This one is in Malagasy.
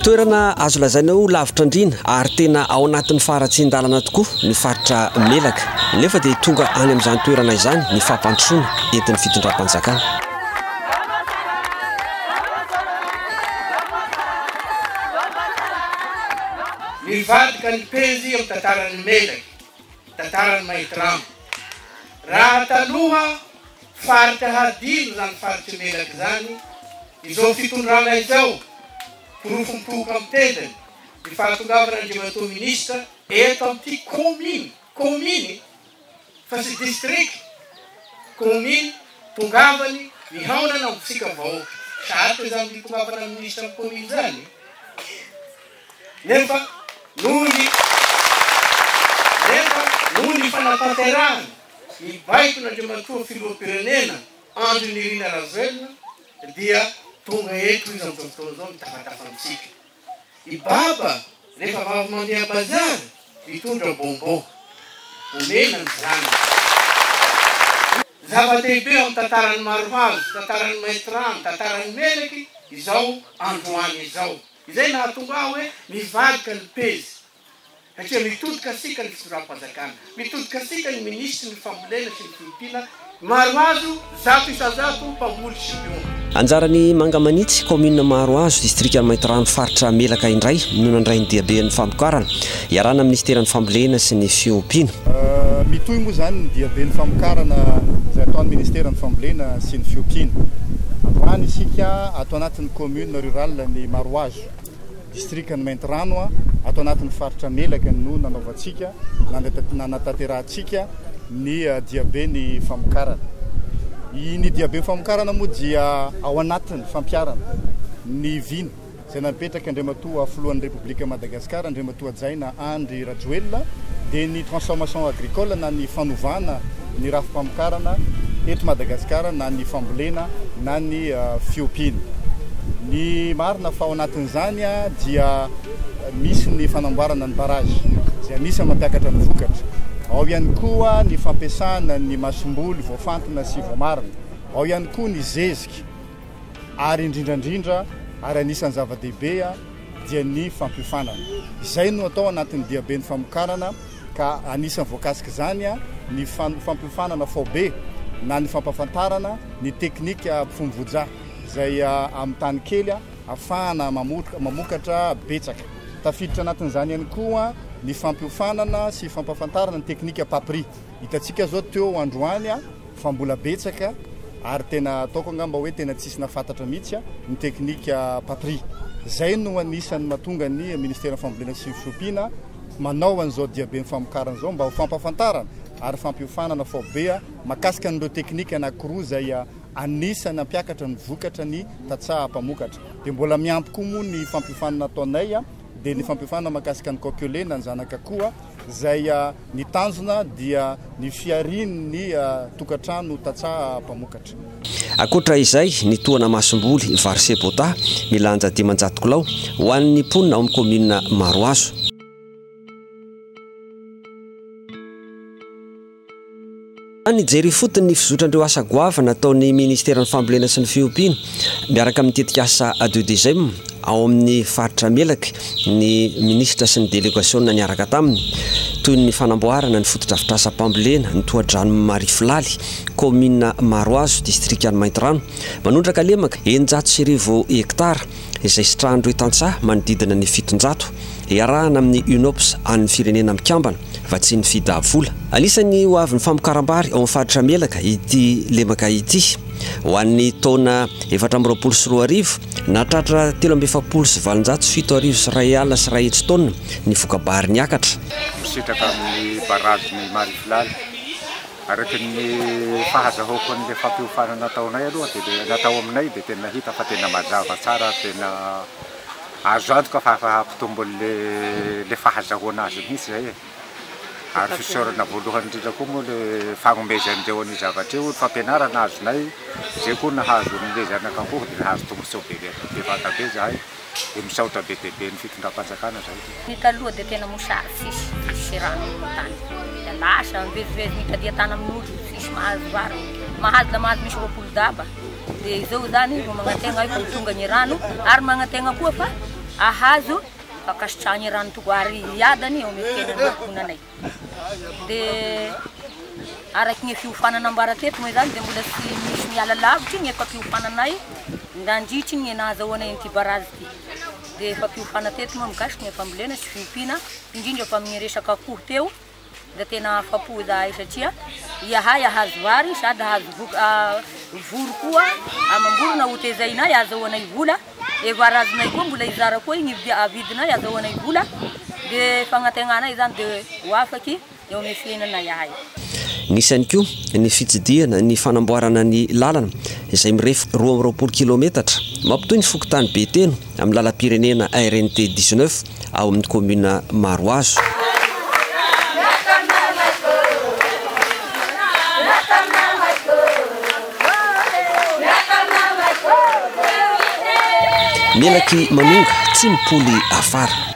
Toerana azo lazaina ho lavitra andriana ary tena ao anatin'ny faharatsian-dalana tokoa ny faritra Melaka. Nefa dia tonga any amin'izany toerana izany ny fampandrosoana entin'ny fitondram-panjakana. Mivadika ny pejy amin'ny tantaran'i Melaky, tantaran'i Maintirano. Raha taloha faritra hadino izany faritr'i Melaky izany, izao fitondrana izao, porofo mitohoka amin'ny tendany, ny fahatongavan'Andriamatoa Minisitra eto amin'ity kaominy, kaominy fa tsy district, kaominy, tongavany mihaonana amintsika vahoaka. Sarotra izany hitongavana minisitra amin'ny kaominy izany e! Nefa noho ny nefa noho ny fanatanterahana ny baikon'Andriamatoa Filoham-pirenena Andry Nirina Rajoelina dia tonga eto izy amin'izao fotoana izao mitafatafa amintsika. I Baba rehefa vavy mandeha bazary mitondra bonbon omena ny zanany. Zava-dehibe ao amin'ny tantaran'i Marohazo, tantaran'i Maintirano, tantaran'i Menaky izao androany izao. Izay nahatonga ahy hoe mivadika ny pejy. Satria mitodika antsika ny fitondram-panjakana, mitodika antsika ny minisitry ny fambolena sy ny fiompiana, Marohazo, 100% mpamboly sy mpiompy. Anjaran'i Mangamanitsy, kaominina Marohazo, distrikan'i Maintirano, faritra Melaka indray no nandray ny diaben'ny famokarana, iarahana amin'ny minisiteran'ny fambolena sy ny fiompiana. Mitohy moa izany ny diaben'ny famokarana izay ataon'ny minisiteran'ny fambolena sy ny fiompiana. Androany isika ato anatin'ny commune rurale ny Marohazo. Distrikan'i Maintirano, ato anatin'ny faritra Melaky no nanaovantsika, nanatanterahantsika ny diabe ny famokarana. Ny diabe famokarana moa dia ao anatin'ny fampiharana ny vina izay napetraka Andriamatoa Filohan'ny Repoblika Madagasikara, Andriamatoa Hajaina Andry Rajoelina, dia ny transformation agricole na ny fanovana ny rafi-pamokarana eto Madagasikara na ny fambolena na ny fiompiana. Ny marina fa ao anatin'izany dia misy ny fanamboarana ny barrage izay anisan'ny mampiakatra ny vokatra. Ao ihany koa ny fampiasana ny masomboly voafantina sy voamarina. Ao ihany koa ny zezika ary indrindra indrindra ary anisan'ny zava-dehibe dia ny fampiofanana. Izay no atao anatin'ny diaben'ny famokarana ka anisan'ny voakasik'izany ny fampiofanana faobe na ny fampahafantarana ny teknika Pfumvudza izay amin'ny tany kely ahafahana mamokatra betsaka. Tafiditra anatin'izany ihany koa ny fampiofanana sy fampahafantarana ny teknika Papri. Hitantsika izao teo androany fa mbola betsaka ary tena ataoko angamba hoe tena tsisy nahafantatra mihitsy ny teknika Papri. Izay no anisan'ny mahatonga ny Ministeran'ny Fambolena sy Fiompiana manao an'izao diaben'ny famokarana izao mba ho fampahafantarana ary fampiofanana faobe mahakasika an'ireo teknika anankiroa izay anisan'ny hampiakatra ny vokatra ny tantsaha mpamokatra. Dia mbola miampy koa moa ny fampiofanana ataonay dia ny fampiofanana mahakasika ny coquelet na ny zanak'akoho izay ny tanjona dia ny fiharian'ny tokantrano tantsaha mpamokatra. Ankoatra izay, ny tohana masomboly vary sebota milanja 500 kilao ho an'ny mponina ao amin'ny kaominina Marohazo. Nijery ifotony ny fizotran'ireo asa goavana ataon'ny Ministeran'ny Fambolena sy ny Fiompiana miaraka amin'ny tetikasa ADEDGM ao amin'ny faritra Melaky ny minisitra sy ny delegasiona niaraka taminy, toy ny fanamboarana ny fotodrafitrasam-pambolena, ny tohadrano Marifilaly, kaominina Marohazo, distrikan'i Maintirano, manondraka lemaka 1600 hektara izay sitrahan'ireo tantsaha manodidina ny 700, iarahana amin'ny UNOPS an'ny Firenena Mikambana, vatsian'ny FIDA vola. Anisan'ny ho avin'ny famokaram-bary ao amin'ny faritra Melaka ity lemaka ity. Ho an'ny taona 2024, nahatratra 1843 7100 taonina ny voka-bary niakatra. Misitraka amin'ny barazin'i Marifilaly. Araka ny fahazahoako an'ilay fampiofanana nataonay aloha dia ilay natao aminay dia tena hita fa tena mazava tsara ary tena azo antoka fa efa hampitombo an'ilay ilay fahazahoana azy mihitsy izay e. Ary fisaorana voalohany indrindra koa moa ilay fagnomezan'ireo an'io zavatra io, ny fampianarana azonay, izay koa nahazo an'ilay zanak'akoho dia nahazo tombontsoa be bevata be izahay. Dia misaotra be dia be ny fitondram-panjakana zay. Ny taloha dia tena mosary tsisy tsisy rano ny tany dia lasa mivezivezy mitadia tany amin'olo tsisy mahazo vary mahazo la mahazo misy 20 daba. Dia izao zany vao magnantegna hoe fa ho tonga ny rano ary magnantegna koa fa ahazo fankasitrahagny rano tokoa ary hiadany eo amin'ny fiainan'ny ankohonanay. Dia araky ny fiofanana ambara teto moa zany dia mbola tsy misy miala lavitry ny efa fiofananay nandritry ny nahazahoanay an'ity barazy ity. Dia efa fiofana teto moa mikasika ny fambolena sy fiompiana, indrindra fa amin'ny resaka akoho teo dia tena afa-po izahay satria izahay ahazo vary sady ahazo voka voro koa amam-borona hotezainay ahazahoanay vola, e vary azonay koa mbola hizara koa igny avidinay ahazahoanay vola, dia fagnantegnanay zany dia ho afaky eo amin'ny fiainanay ahay. Nisy ihany koa ny fitsidihana ny fanamboarana ny lalana izay mirefy 22 kilaometatra mampitohy ny fokontany Beteno amin'ny lalam-pirenena RNT 19 ao amin'ny kaominina Marohazo. Melaky manonga tsy mipoly afara.